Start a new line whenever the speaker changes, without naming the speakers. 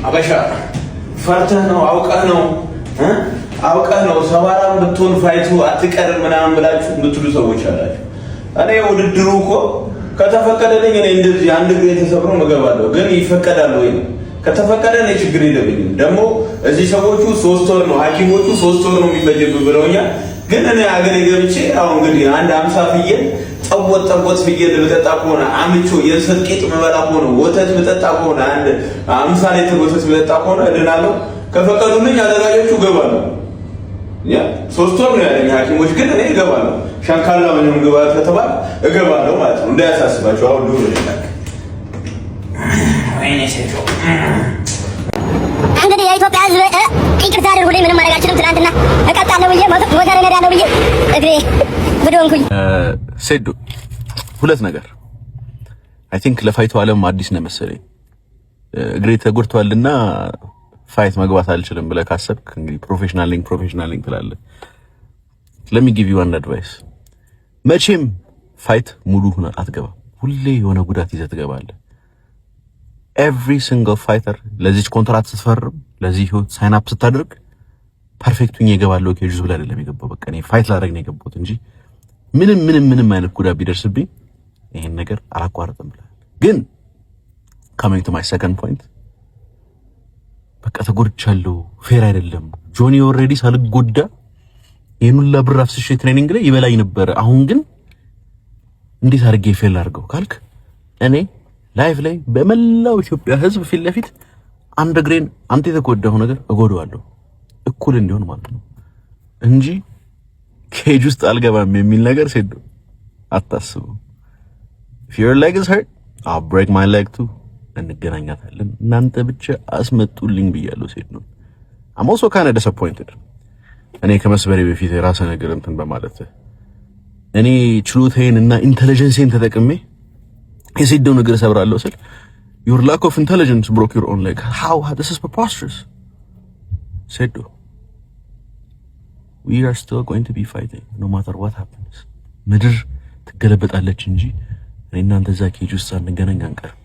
አበሻ ፈርተህ ነው፣ አውቀህ ነው፣ አውቀህ ነው፣ ሰባራም ብትሆን fight ኡ አትቀርም ምናምን ብላችሁ የምትሉ ሰዎች አላችሁ። እኔ ውድድሩ እኮ ከተፈቀደልኝ እኔ እንደዚህ አንድ እግሬ ተሰብሮ እገባለሁ። ግን ይፈቀዳል ወይ? ከተፈቀደ እኔ ችግር የለብኝም። ደግሞ እዚህ ሰዎቹ 3 ወር ነው፣ ሐኪሞቹ 3 ወር ነው የሚፈጅብህ ብለውኛል። ግን እኔ አገሬ ገብቼ አሁን እንግዲህ አንድ 50 ፍየል ጠቦት ጠቦት ፍየል ብጠጣ ከሆነ፣ አምቾ የእንሰት ቂጥ ምበላ ከሆነ፣ ወተት ምጠጣ ከሆነ፣ አንድ 50 ሊትር ወተት ምጠጣ ከሆነ እድናለሁ። ከፈቀዱልኝ አዘጋጆቹ እገባለሁ። ያ 3 ወር ነው ያለኝ ሐኪሞች፣ ግን እኔ እገባለሁ። ሻንካላ ምንም ግባ ከተባለ እገባለሁ ማለት ነው። እንዳያሳስባቸው። አሁን ዱር ይላል። ወይኔ ሴቶ።
እንግዲህ የኢትዮጵያ ሕዝብ ይቅርታ አድርጉልኝ። ምንም ማድረግ አልችልም። ትናንትና እቀጣለሁ ብዬ፣ ሞተር እነዳለሁ ብዬ እግሬ ጉድ ሆንኩኝ።
ሴዶ፣ ሁለት ነገር። I think ለ fight ኡ ዓለም አዲስ ነው መሰለኝ። እግሬ ተጎድቷልና fight መግባት አልችልም ብለህ ካሰብክ እንግዲህ professional ነኝ፣ professional ነኝ ትላለህ። Let me give you one advice። መቼም fight ሙሉ ሆነህ አትገባም። ሁሌ የሆነ ጉዳት ይዘህ ትገባለህ። Every single fighter ለዚች ኮንትራት ስትፈርም፣ ለዚህ ህይወት sign up ስታደርግ perfect ሁኜ እገባለሁ cage ውስጥ ብለህ አይደለም የገባው። በቃ እኔ fight ላደርግ ነው የገባሁት እንጂ ምንም ምንም ምንም አይነት ጉዳት ቢደርስብኝ ይሄን ነገር አላቋርጥም ብለሃል። ግን coming to my second point፣ በቃ ተጎድቻለሁ፣ fair አይደለም። ጆኒ already ሳልጎዳ ይሄን ሁላ ብር አፍስሼ training ላይ ይበላኝ ነበረ። አሁን ግን እንዴት አድርጌ fair ላድርገው ካልክ እኔ live ላይ በመላው ኢትዮጵያ ሕዝብ ፊት ለፊት አንድ እግሬን አንተ የተጎዳው ነገር እጎዳዋለሁ፣ እኩል እንዲሆን ማለት ነው እንጂ cage ውስጥ አልገባም የሚል ነገር ሴዶ አታስቡ። If your leg is hurt, I'll break my leg too። እንገናኛታለን። እናንተ ብቻ አስመጡልኝ ብያለሁ። ሴዶ፣ I'm also kind of disappointed። እኔ ከመስበሬ በፊት የራሰ ነገር እንትን በማለት እኔ ችሎታዬን እና intelligence ኤን ተጠቅሜ የሴዶን እግር እሰብራለሁ ስል your lack of intelligence broke your own leg. How? This is preposterous። ሴዶ፣ we are still going to be fighting no matter what happens። ምድር ትገለበጣለች እንጂ እኔ እናንተ እዛ cage ውስጥ ሳንገናኝ አንቀርም።